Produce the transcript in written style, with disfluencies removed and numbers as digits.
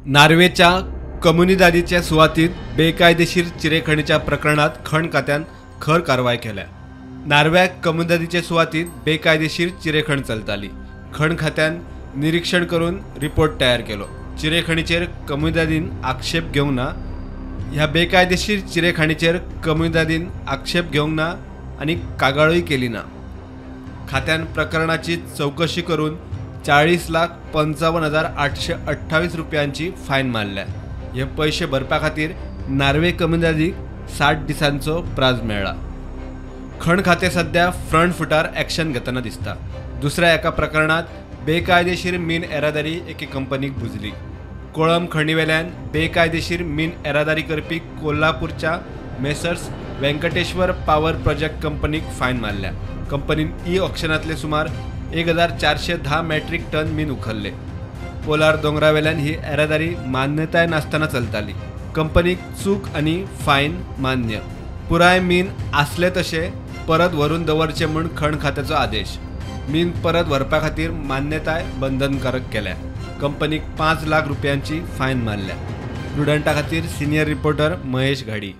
नार्वेच्या कम्युनिदादीच्या सुवातीत बेकायदेशीर चिरेखणीच्या प्रकरणात खण खात्यान खर कारवाय केल्या. नार्व्या कम्युनिदादीचे सुवातीत बेकायदेशीर चिरेखण चलताली. खण खात्यान निरीक्षण करून रिपोर्ट तयार केलो. चिरेखणीचेर कम्युनिदादीन आक्षेप घेवंक ना. ह्या बेकायदेशीर चिरेखणीचेर कम्युनिदादीन आक्षेप घेवंक ना आनी कागाळूय केली ना. खात्यान प्रकरणाची चवकशी करून 40,55,828 रुपयांची फायन मारल्या. हे पैसे भरपा खातीर नार्वे कम्युनिदादीक 60 दिसांचो प्राज मेळ्ळा. खण खातें सध्या फ्रंट फुटार एक्शन घेतना दिसता. दुसऱ्या एका प्रकरणात बेकायदेशीर मीन येरादारी एके कंपनीक बुजली. कोळंब खणीवेल्यान बेकायदेशीर मीन येरादारी करपी कोल्हापूरच्या मेसर्स व्यंकटेश्वर पावर प्रोजेक्ट कंपनीक फायन मारल्या. कंपनीन ई ऑक्शनांतले सुमार 1410 मेट्रीक टन मीन उखल्ले. पोलार दोंगरावेल्यान ही येरादारी मान्यताय नासतना चलताली. कंपनीक चूक आनी फायन मान्य. पुराय मीन आसले तशें परत व्हरून दवरचें म्हूण खण खात्याचो आदेश. मीन परत व्हरपा खातीर मान्यताय बंधनकारक केल्या. कंपनीक 5 लाख रुपयांची फायन मारल्या. प्रुडंटा खातीर सिनियर रिपोर्टर महेश घाडी.